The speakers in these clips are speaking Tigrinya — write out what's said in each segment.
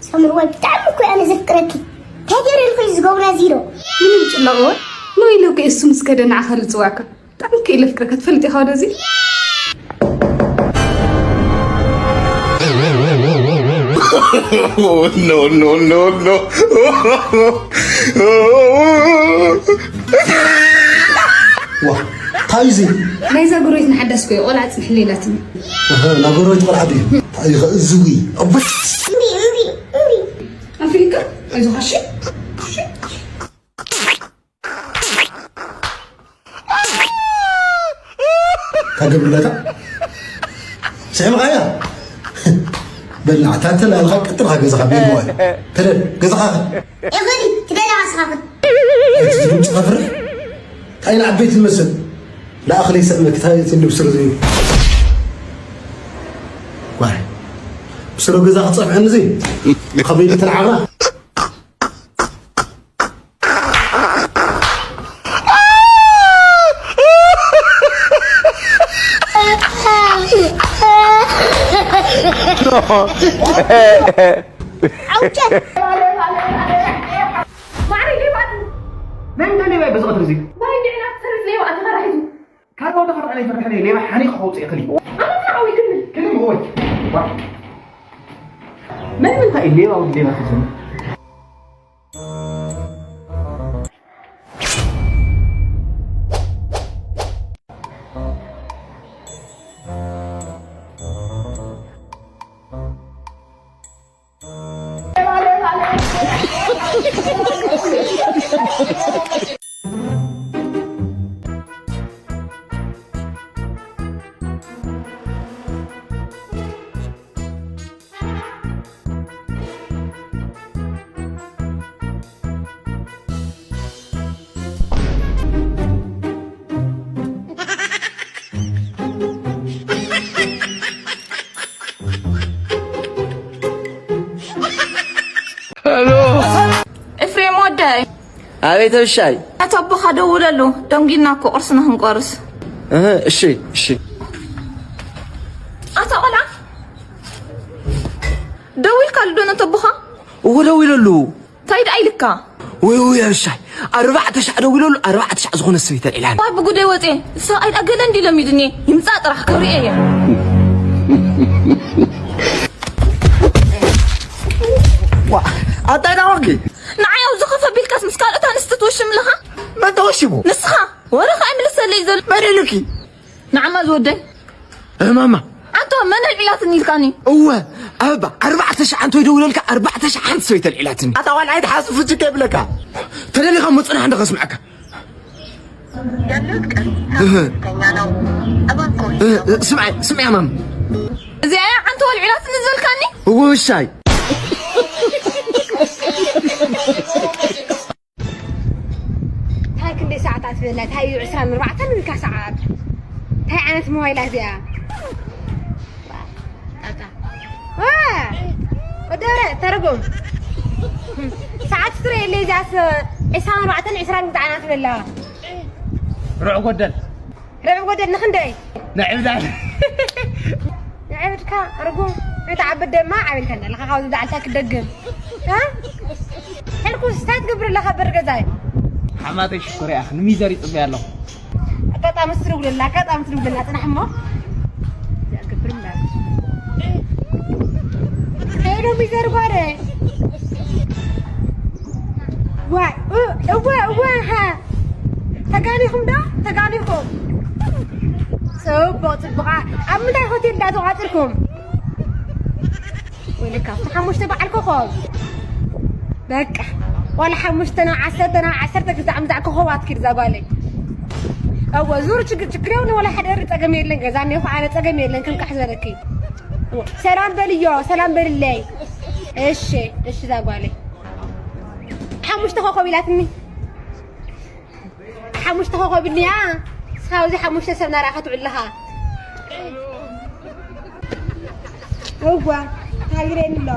ሳምርዋይ፣ ብጣዕሚ እኮ እየ ኣነ ዘፍቅረኪ። እንታይ ገይረ ኢልኩ እዩ ዝገብራ ዚሮ? ምንም ጭላቕወ። ንወይለኩ እሱ ምስ ከደ ንዓኻ ልጽዋዕካ። ብጣዕሚ እኮ እየ ለፍቅረካ። ትፈልጥ ኢኻ ወደዚ? No, no, no, no. ዋ፣ እንታይ እዩ እዚ? ናይዛ ጎረቤትና ሓዳስ እኮ እዩ፣ ቆልዓ ጽንሕለይ ኢላትኒ። እህ፣ ናይ ጎረቤት ቆልዓ ድዩ? እንታይ እዩ ኸ እዚ? ውይ፣ ኣቦስ። እምቢ፣ እምቢ፣ እምቢ። ኣፍሪካ፣ ኣይዞኻ፣ እሺ? እሺ? ታገብለታ ስዕምኻያ በልና ታተላ ልኻ ቀጥልኻ ገዛኻ ቤልዋ ተደል ገዛኻ እኽሊ ትደላ ስኻኽን ትዝምጭ ኸፍር ታይ ንዓበይቲ ዝመስል ንኣኽለይ ሰእመ ክታይ ትንብስር ዝዩ ዋይ ብስሮ ገዛ ክፀፍዐኒ እዚ ከበይሉ ተንዓቕና መን እንደ ሌባ በዝቐት ርዚ? ካልኦ ደኸር ናይ ፈርሐ ሌባ ሓኒቕ ከውፅእ ይኽእል እዩ። ኣነ ተዓዊ ክልል ክልል ወይ መን ምንታይ ሌባ ወዲ ሌባ ክትብል ኤፍሬም ወደይ። ኣቤት ኣብሻይ። ኣታ ኣቦኻ ደውለሉ፣ ደንጊና እኮ ቁርስና ክንቆርስ። እህ፣ እሺ፣ እሺ። ኣታ ቆልዓ ደዊልካሉ ዶ ነቲ ኣቦኻ? እዎ ደዊለሉ። እንታይ ደኣ ኢልካ? ወይ ወይ ኣብሻይ። ኣርባዕተ ሻዕ ደዊለሉ፣ ኣርባዕተ ሻዕ ዝኾነ ሰብ ይተልዒላኒ። ዋይ ብጉደይ ወፅየ። ሰብኣይ ደኣ ገለ እንዲ ለሚዱኒ። ይምፃእ ጥራሕ ክሪኦ እየ። ዋ፣ ኣታይ ናወቂ? ንዓይ ኣብዚ ከፍ ኣቢልካስ ምስ ካልኦት ኣንስቲ ትውሽም ኣለኻ? መን ተወሽሙ? ንስኻ። ወረኻ ኣይምልሰለይ ዘሎ። መን ኢሉኪ? ንዓማ ዝወደይ። እህ ማማ። ኣንተ መን ኣልዒላትኒ ኢልካኒ? እወ። ኣባ ኣርባዕተ ሻዕ ኣንተ ይደውለልካ ኣርባዕተ ሻዕ ሓንቲ ሰበይቲ ኣልዒላትኒ። ኣታ ዋላ ኣይትሓሱ ፍቺ ከብለካ። ተደሊኻ መጽናሕ እንደ ከስምዓካ። እህ፣ እህ፣ ስምዓይ፣ ስምዓይ ማማ። እዚኣ እያ ሓንቲ ኣልዒላትኒ ዝበልካኒ? እወ ውሻይ። እንታይ ክንደይ ሰዓት ኣትበላ? እንታይ እዩ ዕስራን ኣርባዕተን ኢልካ ሰዓት? እንታይ ዓይነት ሞባይል እያ እዚኣ? ጣጣ። ዋ! ወደረ ተረጎም። ሰዓት ስትሪ የለ እዚኣስ ዕስራን ኣርባዕተን ዕስራን እንታይ ዓይነት በላ? ርዕ ጎደል። ርብዒ ጎደል ንኽንደይ? ንዕብዳል። ንዕብድካ ርጉም። እንታይ ዓበድ ደማ ዓበድካ ኣለኻ ካብዚ ብላዕልታ ክደግም። እ? ሕልኩስ እንታይ ትገብር ኣለኻ በር ገዛይ? ሓማተይ ሽኮር እያ ንሚዘር ይጽበያ ኣለኹ። ኣጋጣሚ ትድውለላ ኣጋጣሚ ትድውለላ ጽናሕ እሞ። ይገብር እምበር። ሄሎ ሚዘር ጓደ። ዋይ እ- እወ እወ ሃ ተጋኒኹም ዶ ተጋኒኹም። ጽቡቕ ጽቡቓ ኣብ ምንታይ ሆቴል እንዳ ተቋጽርኩም? ወይ ልካ ኣብቲ ሓሙሽተ በዓል ኮኾብ በቃ ዋላ ሓሙሽተ ናብ ዓሰርተ ናብ ዓሰርተ ክልተ ዓመት ኮኾባት ኪድ እዛ ጓለይ። እወ ዙር ችግር ችግር የብሉ ዋላ ሓደ ጸገም የለን ገዛ እኒኹ ኣነ ጸገም የለን ክንቃሕ ዝበለኪ። ሰላም በልዮ ሰላም በልለይ። እሺ እሺ እዛ ጓለይ ሓሙሽተ ኮኾብ ኢላትኒ። ሓሙሽተ ኮኾብ ኢልኒያ እስኻ ኣብዚ ሓሙሽተ ሰብ ናራኻ ትውዕል ኣለኻ። እዋ ሃይረኒ ኣሎ።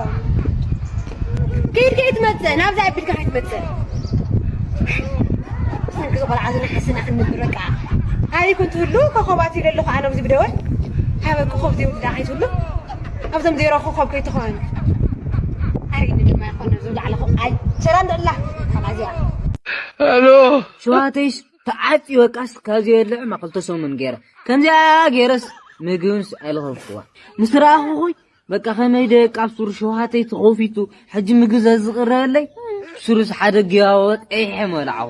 ከይድ ከይትመጽእ ናብዛ ኣቢልካ ከይትመጽእ። ሰንኪ ዝቆልዓ ዝነሓስና ክንብል በቃ። ኣበይ ኩን ትህሉ ኮኾባት ኢለ ኣለኹ ኣነ ኣብዚ ብደወል። ሃበ ኮኾብ ዘይብላ ከይትህሉ። ኣብዞም ዜሮ ኮኾብ ከይትኾን። ኣርእኒ ድማ ይኾን ዝብላዕ ኣለኹ። ኣይ፣ ሰላም ደላ። ኣዚያ። ሄሎ። ሸዋተይስ ተዓጽዩ በቃስ ካብ ዝበልዕ ማ ክልተ ሰሙን ገይረ። ከምዚኣ ገይረስ ምግብንስ ኣይልኸፍኩዋ። ምስ ረኣኹኹይ በቃ ከመይ ደቃ ሱር ሸውሃተይ ተኸፊቱ፣ ሕጂ ምግቢ ዘዝቕረበለይ ሱርስ ሓደ ጊባቦ ጠይሐ መብላዕኹ።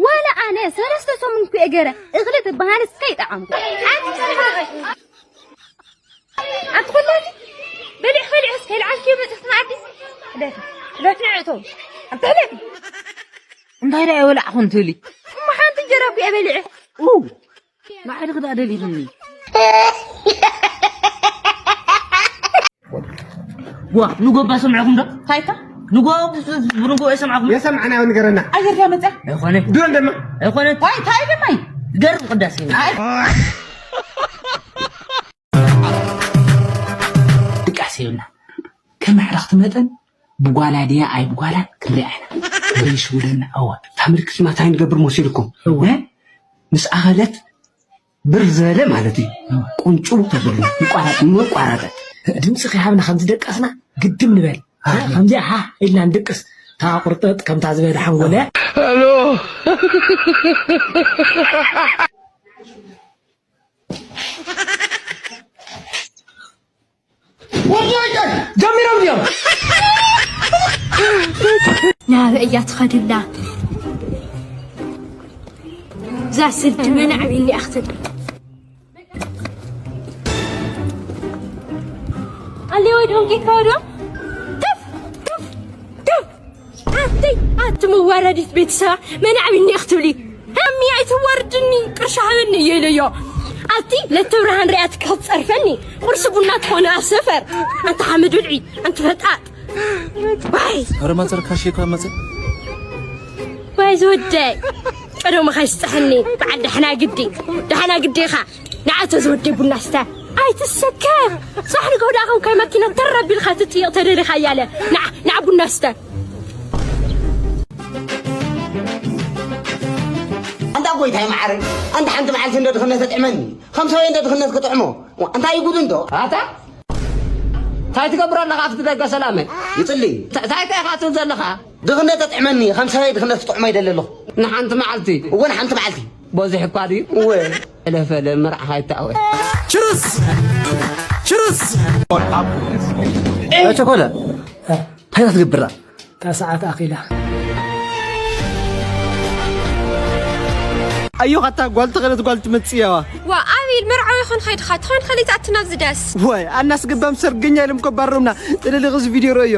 ዋላ ኣነ ሰለስተ ሰሙን እኮ እየ ገረ እኽሊ ትበሃልስ ከይጠዓምኩ። ኣንቲ ኣንቲ ኩላቲ በሊዕ በሊዕ እስከ ልዓልኪ መጽሕቲ መኣዲ። ሕደት፣ ሕደት ንዕቶ። ኣንቲ ሕደት። እንታይ ደኣ የበላዕኹ እንትብሊ? እሞ ሓንቲ እንጀራ እኮ እየ በሊዐ። ኡ፣ ንዓይ ድኽዳ ደሊኹኒ። ዋ፣ ንጎ እባ ሰምዕኹም ዶ? ታይታ? ንጎ፣ ብንጎ የሰምዓኹም? የሰምዓና ንገረና። ኣየር ዳመጻ? ኣይኾነ። ድሮ እንደማ? ኣይኾነ። ዋይ፣ ታይ ደማይ? ገርም ቅዳሴ። ኣይ። ድቃስ የብልና። ከም ኣዕራኽቲ መጠን ብጓላ ድያ ኣይ ብጓላን ክንሪኣ ኢና። ወይ ሽውደና፣ እወ። እታ ምልክት ድማ እንታይ ንገብር መሲልኩም? እወ። እ? ምስ ኣኸለት ብር ዝበለ ማለት እዩ። እወ። ቁንጭቡ ተብሉ። ይቋረጥ። መቋረጠ። ድምፂ ከይሃብና ከም ዝደቀስና ግድም ንበል። እ? ከምዚኣ ሃ ኢልና ንድቅስ። እታ ቁርጥጥ ከምታ ዝበለ ሓንጎለ። ሄሎ። ጀሚሮም ድዮም? ናበይ እያ ትኸድላ? እዛ ስዲ መን ኣዕቢኒ እያ ክትብል? ኣለ ወይ ዶንጌ ከወዶ? ተፍ! ተፍ! ተፍ! ኣቲ፣ ኣቲ መዋረዲት ቤተሰባ፣ መን ኣዕቢኒ ክትብሊ? ሃሚ ኣይትዋርድኒ፣ ቅርሺ ሃበኒ እየ ኢለዮ። ኣቲ ለተ ብርሃን ሪኣትኪ ክትጸርፈኒ፣ ቁርሲ ቡና ትኾነ ኣብ ሰፈር። ኣንቲ ሓመድ ብልዒ፣ ኣንቲ ፈጣጥ። ዋይ! ኧረ ማዘር ካሽ እኳ መጸ። ዋይ ዝወደይ፣ ቀደምኻ ይስጥሐኒ፣ በዓል ደሕና ግዲ፣ ደሕና ግዲ ኢኻ። ንዓ ተዝወደይ ቡና ስተ። ኣይትሰከፍ። ሳሕኒ ገውዳ ከም ካይ መኪና ተረቢልካ ትጥይቕ ተደሊኻ እያለ። ንዓ፣ ንዓ ቡና ስተ። ኣንታ ጎይታይ መዓረይ፣ ኣንታ ሓንቲ መዓልቲ እንዶ ድኽነት ተጥዕመኒ፣ ከም ሰበይ እንዶ ድኽነት ክጥዕሞ። ዋ፣ እንታይ እዩ ጉዱ እንዶ? ኣታ? እንታይ ትገብር ኣለኻ ኣብቲ ደገ ሰላመ? ይጽሊ። ታ-፣ እንታይ ኢኻ ትብል ዘለኻ? ድኽነት ተጥዕመኒ፣ ከም ሰበይ ድኽነት ክጥዕሞ ይደሊ ኣለኹ። ንሓንቲ መዓልቲ? እወ፣ ንሓንቲ መዓልቲ። በዚሕ እኳ ድዩ? እወ። ፈለ ፈለ፣ መርዓኻ ይታወ። ችርስ! ችርስ! ቸኮለ፣ እንታይ ክትገብራ? እታ ሰዓት ኣኺላ። ኣዮ፣ ካታ ጓል ተኸለት ጓል ትመጽእ እያ። ዋ፣ ኣቤል፣ መርዓዊ ይኹን ኸይድኻ፣ ትኾን ኸሊት ኣትና ኣብዚ ዳስ። ወይ፣ ኣናስ ገባም ሰርገኛ ኢሎም ከባረሩና። ጥልልቕ እዚ ቪድዮ ርእዮ።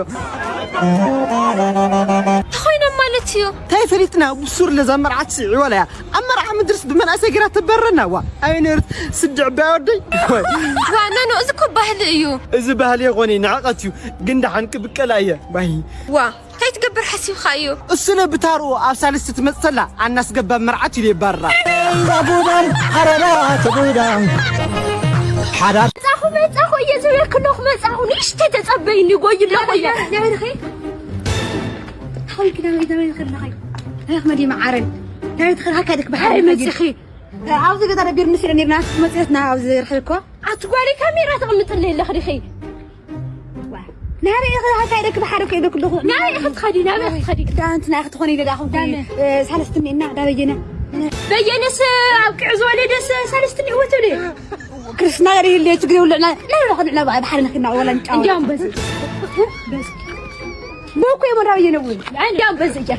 ተኾይኖም ማለት እዩ። እንታይ ፈሊጥና፣ ብሱር ለዛ መርዓት ስዒዋ ለያ። ኣብ መርዓ ምድርስ ብመንእሰይ ግራ ተበረና። ዋ፣ ኣይ ነርት ስድዕ ባይ ወደይ። ወይ። ዋ፣ ኖ፣ ኖ፣ እዚ እኮ ባህሊ እዩ። እዚ ባህሊ ይኾን እዩ፣ ንዕቐት እዩ። ግን ደሓን ክብቀላ እየ። ባይ። ዋ፣ እንታይ ትገብር ሓሲብካ እዩ? እሱ ለ ብታርኡ ኣብ ሳልስቲ ትመጽእ ተላ፣ ኣናስ ገባብ መርዓት ኢሉ የባርራ። ተጉዳም፣ ኣረዳ፣ ተጉዳም። ሓዳር። መጻኹ፣ መጻኹ እየ ዝብለኪ ኣለኹ፣ መጻኹ። ንእሽተይ ተጸበይኒ፣ ጎይለ፣ ጎይለ። ናበይ፣ ናበይ፣ ናበይ፣ ናበይ፣ ናበይ፣ ናበይ፣ ናበይ፣ ናበይ፣ ናበይ፣ መዲ መዓረን። ናበይ ትኸድ፣ ሃካ ድክ በሓር ኣይ፣ መጺኺ። ኣብዚ ገዛ ደቢር ምስ ኢለ ኔርና፣ መጺትና ኣብዚ ርሕል እኮ። ኣቲ ጓለይ ካሜራ ተቐምጥለይ ኣለኺ ዲኺ? ናበይ ኢኺ ሃካይ ደክ ብሓደ ከይደ ክለኹ? ናበይ ኢኺ ትኸዲ? ናበይ ኢኺ ትኸዲ? ዳንትና ኢኺ ትኾኒ ኢለ ዳኹም ዳመ። እ፣ ሳልስቲ እኒእና፣ ዳ በየነ። በየነስ ኣብቂዑ ዝወለደስ ሳልስቲ እኒእዎ ትብሊ? ክርስትና ገለ ይህልዮ ችግር የብሉና። ናበይ ኢኺ ንዕና ብሓደ ንኽና ወላ ንጫወት? እንዲያውም በዚ። በዚ። ቦኮ የመራው የነቡን። እንዲያውም በዚ እያ።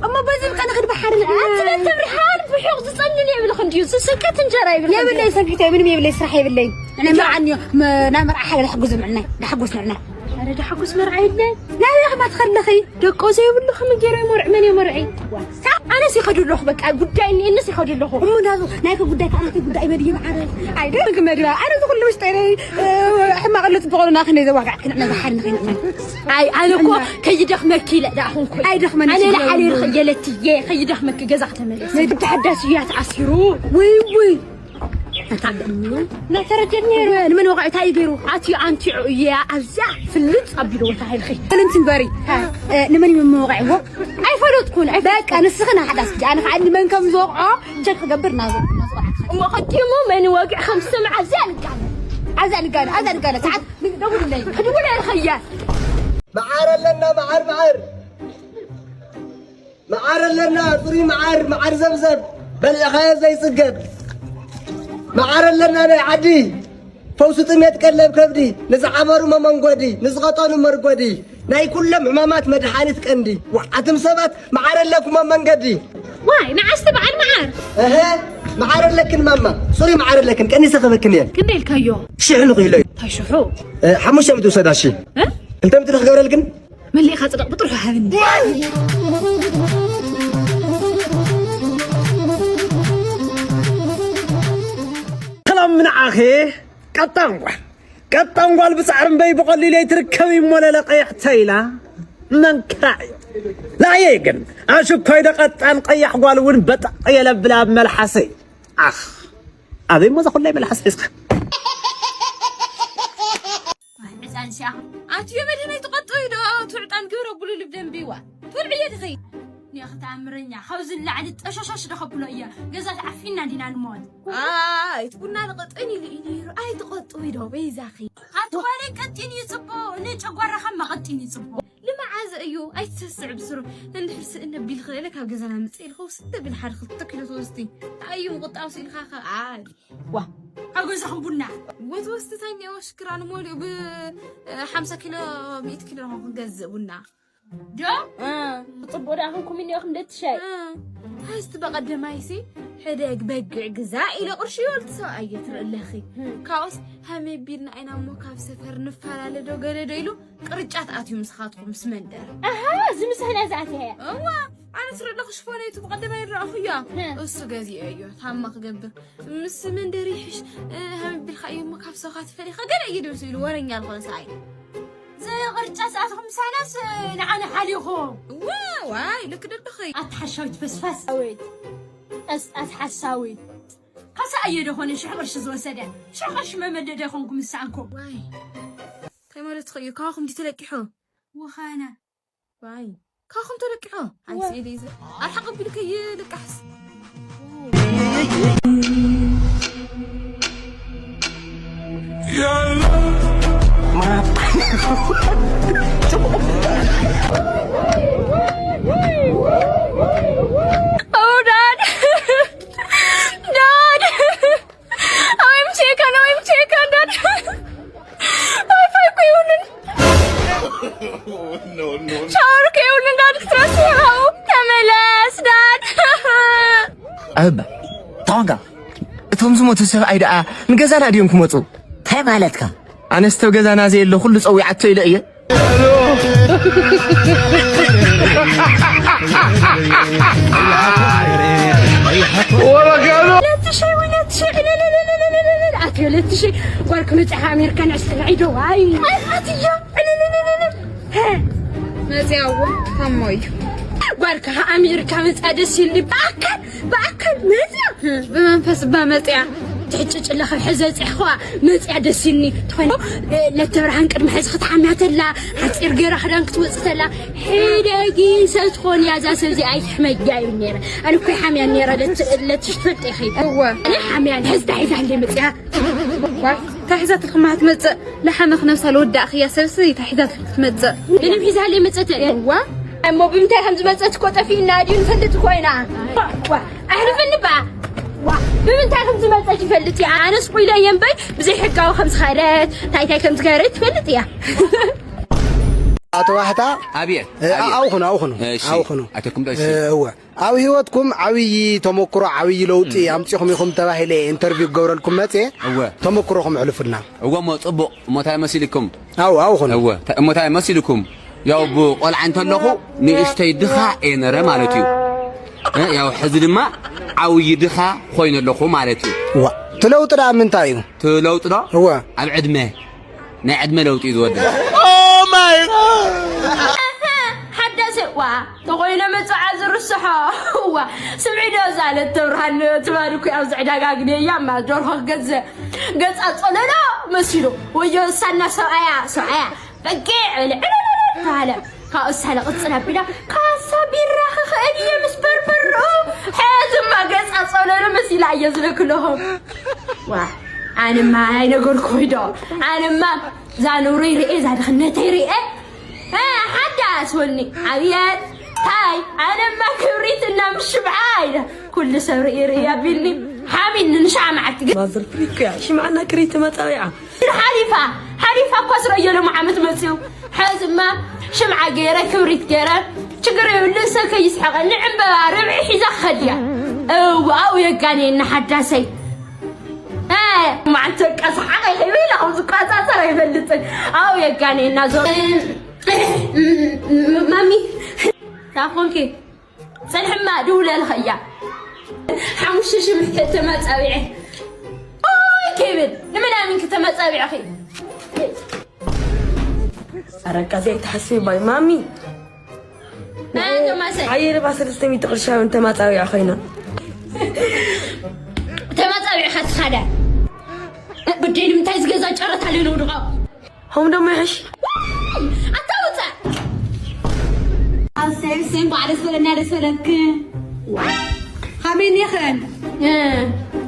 እሞ በዚ ብቃ ንኽድ ብሓደ ንዕና። ኣቲ ለተብርሃን ብሑቕ ዝጸንን የብልኽን ድዩ? ዝስንከት እንጀራ ይብልኽን ድዩ? የብለይ ሰንኪተ ምንም የብለይ ስራሕ የብለይ። እኔ መርዓኒ ም-፣ ናይ መርዓ ሓደ ዳሕጉዝ ምዕናይ፣ ዳሕጉስ ምዕናይ። ኣረ ዳሕጉስ መርዓ የለን። ናበይ ኢኺ ትኸዲ ኣለኺ? ደቆ ዘይብሉ ከመይ ገይረ ይመርዕ? መን ይመርዒ? ዋ፣ ኣነስ ይኸዱ ኣለኹ፣ በቃ ጉዳይ እኒአንስ ይኸዱ ኣለኹ። እሞ ናዙ፣ ናይከ ጉዳይ ከ ኣነተ ጉዳይ መድዩ መዓረ። ኣይደ፣ ምግብ መድባ፣ ኣነ ዝኹሉ ውሽጠይ ነይ፣ እ፣ ሕማቕ ኣሎ፣ ጽቡቕ ኣሎ፣ ናኺ ነይ ዘዋጋዕክን፣ ነዛ ሓሪ ንኸይንዕመል። ኣይ፣ ኣነ እኮ እና ከይደኽመኪ ኢለ ደኣ ኹንኩ። ኣይደኽመኒ፣ ኣነ ችግር ለዓሊ የብሉን። ርኽ-፣ የለትየ፣ ከይደኽመኪ ገዛ ከተመለስ። ናይ ግዲ ሓዳስ እያ ተኣሲሩ። ውይ፣ ውይ። እንታይ ደኣ? ናይ ተረደኒ ነይሩ። ንመን ወቒዑ እንታይ እዩ ገይሩ? ኣትዩ ኣንቲዑ እየ ኣብዛ ፍልጥ ኣቢልዎ ተባሂልኺ። ክልምቲ ንበሪ። ሃ። እ፣ ንመን እዩ መወቒዕዎ? ኣይፈለጥኩን፣ ኣይፈለጥኩን። በቃ ንስኺ ንሓዳስ፣ ኣነ ከዓ ንመን ከም ዝወቕዖ ቸክ ክገብር ናዞ፣ ናዞ ቆልዓ ትኸዲ። እሞ ቀዲሙ መን ወግዒ ከም ዝሰምዓ ኣብዚኣ ንቃለ። ኣዛ ንጋለ ኣዛ ንጋለ ሰዓት ደውልለይ ክድውል ኣይኽያ። መዓር ኣለና፣ መዓር፣ መዓር። መዓር ኣለና፣ ጽሩይ መዓር፣ መዓር ዘብዘብ፣ በሊዕኻዮ ዘይጽገብ። መዓር ኣለና ናይ ዓዲ፣ ፈውሲ ጥሜት ቀለብ ከብዲ፣ ንዝዓበሩ መመንጎዲ፣ ንዝቐጠኑ መርጎዲ፣ ናይ ኩሎም ሕማማት መድሓኒት ቀንዲ። ወዓትም ሰባት መዓር ኣለኩም ኣብ መንገዲ። ዋይ ንዓስቲ በዓል መዓር። እህ፣ መዓር ኣለክን ማማ፣ ጽሩይ መዓር ኣለክን፣ ቀኒሰ ክበክን እየ። ክንደይ ኢልካዮ? ሽሕ ንኽኢሎ እዩ። እንታይ ሽሑ? እ፣ ሓሙሽተ ሚእቲ ውሰዳ፣ እሺ። እ? ክልተ ሚእቲ ዶ ክገብረልክን? መሊእኻ ጽደቕ ብጥርሑ ሃብኒ። ሰላም ንዓኺ ቀጣን ጓል፣ ቀጣን ጓል ብጻዕሪ እምበይ ብቐሊሉ ኣይትርከብን እሞ ለለ ቀይሕ ተይላ መንክራ እዩ። ንዓየይ ግን ኣሽኮይ ዶ ቀጣን ቀያሕ ጓል እውን በጠቕ የለብላ ኣብ መልሓሰይ። ኣኽ ኣበይ እሞ እዛ ኩላይ መልሓስ ሒዝካ? ሕፃን ሲኣ ኣትዮ መድህን ኣይትቐጥኡ ዶ? ትዕጣን ግብረ ብሉ ልብ ደንቢዋ ትውልዕዮ ድኸይ? ኒኦ ተኣምረኛ ካብዚ ንላዕሊ ጠሻሻሽ ዶ ከብሎ እያ። ገዛ ተዓፊና እንዲና ንሞት። ኣይ እቲ ቡና ንቐጥን ኢሉ እዩ ነይሩ። ኣይትቐጥኡ ዶ በይዛኺ? ኣቲ ጓለይ ቀጢን እዩ ጽቡቕ፣ ንጨጓራኻ መቐጢን እዩ ጽቡቕ። ልመዓዝ እዩ ኣይትሰስዕ ብስሩ። እንድሕር ስእነ ቢልኺ ለለ ካብ ገዛና ምጽእ ኢልኺ ውስጥ ቢል ሓደ ክልተ ኪሎ ትወስዲ። ኣዩ ምቕጣው ስኢልካ ከ ኣይ። ዋ ኣብ ገዛኹም ቡና። ወትወስቲ ታኛ ወሽክራ ንሞሊኡ ብ ሓምሳ ኪሎ ሚእቲ ኪሎ ኹም ክንገዝእ ቡና። ዶ? እ፣ ጽቡቕ ደኣ ኹንኩም እኒኦኹም ደትሻይ። እ፣ ሃስቲ በቐደማይሲ ሕደግ በግዕ ግዛ ኢለ ቅርሺ ይበልቲ ሰብኣይ እየ ትርኢ ኣለኺ። እ። ካብኡስ ሃመይ ቢልና ኢና እሞ ካብ ሰፈር ንፈላለ ዶ ገለ ዶ ኢሉ ቅርጫት ኣትዩ ምስኻትኩም ምስ መንደር። ኣሃ፣ እዚ ምሳና ዝኣተየ። እዋ፣ ኣነ ትርኢ ኣለኹ ሽፎነይ እቲ ብቐደማይ ይረኣኹ እያ። እ። እሱ ገዚኦ እዮ፣ ታማ ክገብር። ምስ መንደር ይሕሽ፣ እ፣ ሃመይ ቢልካ እዩ እሞ ካብ ሰውኻ ትፈሊኻ ገለ እዩ ድምሱ ኢሉ ወረኛ ዝኾነ ሰብኣይ። እዚ ቅርጫ ሰኣትኩም ምሳናስ ንዓና ሓሊኹ። ዋ፣ ዋይ፣ ልክ ደለኺ። ኣቲ ሓሻዊት ፈስፋስ። ኣወይት። ቀስቃስ ሓሳዊት። ካሳ ኣየ ደኾነ ሽሕ ቅርሺ ዝወሰደ? ሽሕ ቅርሺ መመደደ ይኾንኩም ምሳንኩም። ዋይ። እንታይ ማለት እዩ? ካባኹም ድዩ ተለቂሑ? ወኻና። ዋይ። ካባኹም ተለቂሑ? ኣይ፣ ዋ። ስኢል እዩ። ኣርሓቕ ኣቢሉ ከይልቃሕስ። Oh, Dad! Dad! I'm shaken, I'm shaken, Dad! Wifi እኮ ይሁንን። ሻወር እኮ ይሁንን፣ Dad ክትረስዖ። ተመለስ፣ Dad! ኣበባ፣ ታዋንጋ፣ እቶም ዝሞቱ ሰብኣይ ደኣ ንገዛና ድዮም ክመጹ? እንታይ ማለትካ? ኣነስ ተብ ገዛና ዘየለ ኩሉ ጸዊዓቶ ኢለ እየ። ለትሸይ ወለትሸይ፣ ለለለለለለለለ፣ ኣትዮ ለትሸይ፣ ጓል ክመጽእ ኣሜሪካ ንዕስቲ ንዒዶ፣ ኣይ፣ ኣይ፣ ኣትዮ፣ ለለለለለለ። መጽያ እዎ ታሞ እዩ። ጓልካ ኣሜሪካ መጽያ ደስ ይልኒ። ብኣካል፣ ብኣካል መጽያ፣ ብመንፈስ እባ መጽያ። ትሕጭጭ ኣለኻ ሕዘ ጽሕኸዋ መጽያ ደስ ይልኒ። ትኾነ ለተብርሃን ቅድሚ ሕዚ ክትሓምያ ተላ፣ ሓጺር ገይራ ክዳን ክትወጽእ ተላ፣ ሕደጊ ሰብ ትኾን እያ። እዛ ሰብ እዚኣ ኣይትሕመያ እዩ ነይረ። ኣነ እኮ ይሓምያ ነይረ ለት-፣ ለትሽ ትፈልጢ ኢኺ። እወ። ኣነ ሓምያ ሕዚ ታሒዛ እንደ መጽያ። ዋይ፣ ታሒዛትልክማ ክትመጽእ። ለሓመ ክነብሳ ለወዳእኽያ ሰብሲ ታሒዛትልክ ክትመጽእ። ምንም ሒዛለይ መጸት። እዋ። እሞ ብምንታይ ከም ዝመጸት እኮ ጠፊእና ድዩ ንፈልጥ እኮ ኢና። ዋ፣ ኣሕልፍኒ ባ። ዋ፣ ብምንታይ ከም ዝመጸት ይፈልጥ እያ። ኣነስ ቁኢለ እየ እምበይ ብዘይ ሕጋዊ ከም ዝኸደት፣ እንታይ እንታይ ከም ዝገበረት ትፈልጥ እያ። ኣቶ ዋሕታ፣ ኣብየ፣ እ፣ ኣብየ። ኣብኹኑ፣ ኣብኹኑ፣ እሺ፣ ኣብኹኑ። ኣተኩም ዶ፣ እሺ። እ፣ እወ። ኣብ ህይወትኩም ዓብዪ ተመኩሮ፣ ዓብዪ ለውጢ እም። ኣምጺኹም ኢኹም ተባሂለ ኢንተርቪው ክገብረልኩም መጽየ። እወ። ተመኩሮኹም ኣሕልፉልና። እወ፣ እሞ ጽቡቕ። እሞ እንታይ መሲልኩም? ኣው፣ ኣው፣ ኹን። እወ፣ ታ-፣ እሞ እንታይ መሲልኩም? ያው ብቆልዓ እንተለኹ ንእሽተይ ድኻ እየ ነረ ማለት እዩ። እ፣ ያው ሕዚ ድማ ዓብዪ ድኻ ኮይነ ኣለኹ ማለት እዩ። እዋ፣ እቲ ለውጢ ደኣ ምንታይ እዩ? እቲ ለውጢ ዶ? እወ። ኣብ ዕድመ። ናይ ዕድመ ለውጢ እዩ ዝወድእ። Oh my God! ሓዳስ ዋ ተኾይነ መጽዓ ዝርስሖ። ዋ ስምዒ ዶ ዛለት ተብርሃን ትባል እኮ ኣብዚ ዕዳጋ ግደያ እማ ደርሆ ክገዝእ ገጻ ጸለሎ መሲሉ ወዮ ሳና ሰብኣያ ሰብኣያ በጊዕ በለ ዕለለለ ተባለ። ካብኡ ሳለ ቅጽል ኣቢላ ካሳ ቢራ ክኽእል እየ ምስ በርበርኡ። ሕዝማ ገጻ ጸለሎ መሲላ እየ ዝለክለኹም። ዋ ኣነማ ኣይነገርኩኺ ዶ? ኣነማ እዛ ነውረይ ርኤ፣ እዛ ድኽነተይ ርኤ። እ፣ ሓዳስ ወኒ ኣብየት ታይ፣ ኣነማ ክብሪት እና ምሽብዓ ኢለ ኩሉ ሰብ ርኢ ርኢ ኣቢልኒ። ሓሚኒ ንሻ መዓልቲ ግን ማዘር ፕሪክ እያ ሽምዓና ክሪት መጻዊዓ። ሓሊፋ ሓሊፋ እኳ ስረዮ ሎም ዓመት መጽዩ። ሕዝማ ሽምዓ ገይረ ክብሪት ገይረ ችግር የብሉ። ሰብ ከይስሐቐኒ ዕምበባ ርብዒ ሒዛ ክኸድያ። እዋው የጋኔና ሓዳሰይ። ማዕንተ ቀስሓ ከይብል ኣኹም ዝቋጻጸር ኣይፈልጥን። ኣው የጋኔና ዞ ማሚ ታኾንኪ ጸንሕማ ድውለልኸያ ሓሙሽተ ሽሕ ተመጻቢዐ ኦይ ከይብል ንምናምን ክተመጻቢዕኺ። ኧረ ቃ ዘይትሓስቢ ባይ ማሚ። ናንተ ማሰ ሓየለ ባ ሰለስተ ሚእቲ ቅርሻ እውን ተማፃቢያ ኮይና። ተመጻቢዕኻ ትኻዳ ብደይ ንምንታይ ዝገዛ ጨረታ ኣለና ድቓ ሆም ደሞ ይሕሽ። ኣታ ውፃእ ኣሰይ ሰይ እንኳዕ ደስ በለና ደስ በለክ። ከመይ እኒኽን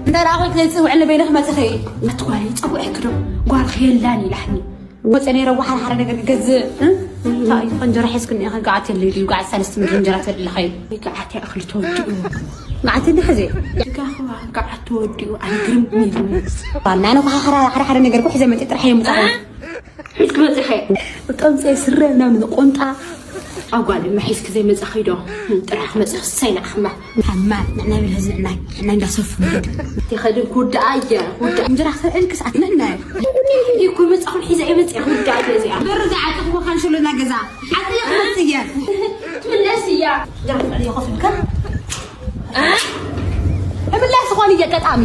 እንተ ደኣ ኮይንክ ዘይፅውዕኒ በይነ ክመፅእ ኸይ መትኳኒ ፀውዐክ ዶ ጓልክ የላን ኢላሕኒ። ወፀ ነይረ ዋሓደ ሓደ ነገር ክገዝእ እንታይ እዩ እንጀራ ሒዝክኒ ኢኺ። ገዓት የለይ ድዩ? ገዓት ሰለስተ ምድሪ እንጀራ ተድልኸይ። ገዓት እያ እኽሊ ተወዲኡ። ገዓት እንዲ ሕዚ። ጋኽዋ ገዓት ተወዲኡ ኣነ ግርም ኢሉ። ባና ነኳ ሓደ ሓደ ነገር እኮ ሒዘ መፅእ ጥራሕ እየ ምፃኹ። ሒዝክ መፅእ ኸ ጠምፀ ስረ ምናምን ቆንጣ ኣጓል ድማ ሒዝክ ዘይመፃኺ ዶ? ጥራሕ መፅእ ክሳይ ንዓኽማ ሓማ ንዕና ብል ህዝብና ንዕና እንዳሰፉ ንኸድ። ይኸድን ክውድኣ እየ ክውድኣ እንጀራ ክሰእን ክስኣት ንዕና እዩ። እኮ መፃኹን ሒዘ እየ መፅእ ክውድኣ እየ እዚኣ። በሪ ዝዓጥኽዎ ካንሸሎና ገዛ ዓጥየ ክመፅእ እየ። ትምለስ እያ። እንጀራ ትበልዮ ኮፍ ኢልካ እምላስ ዝኾን እየ ቀጣሚ።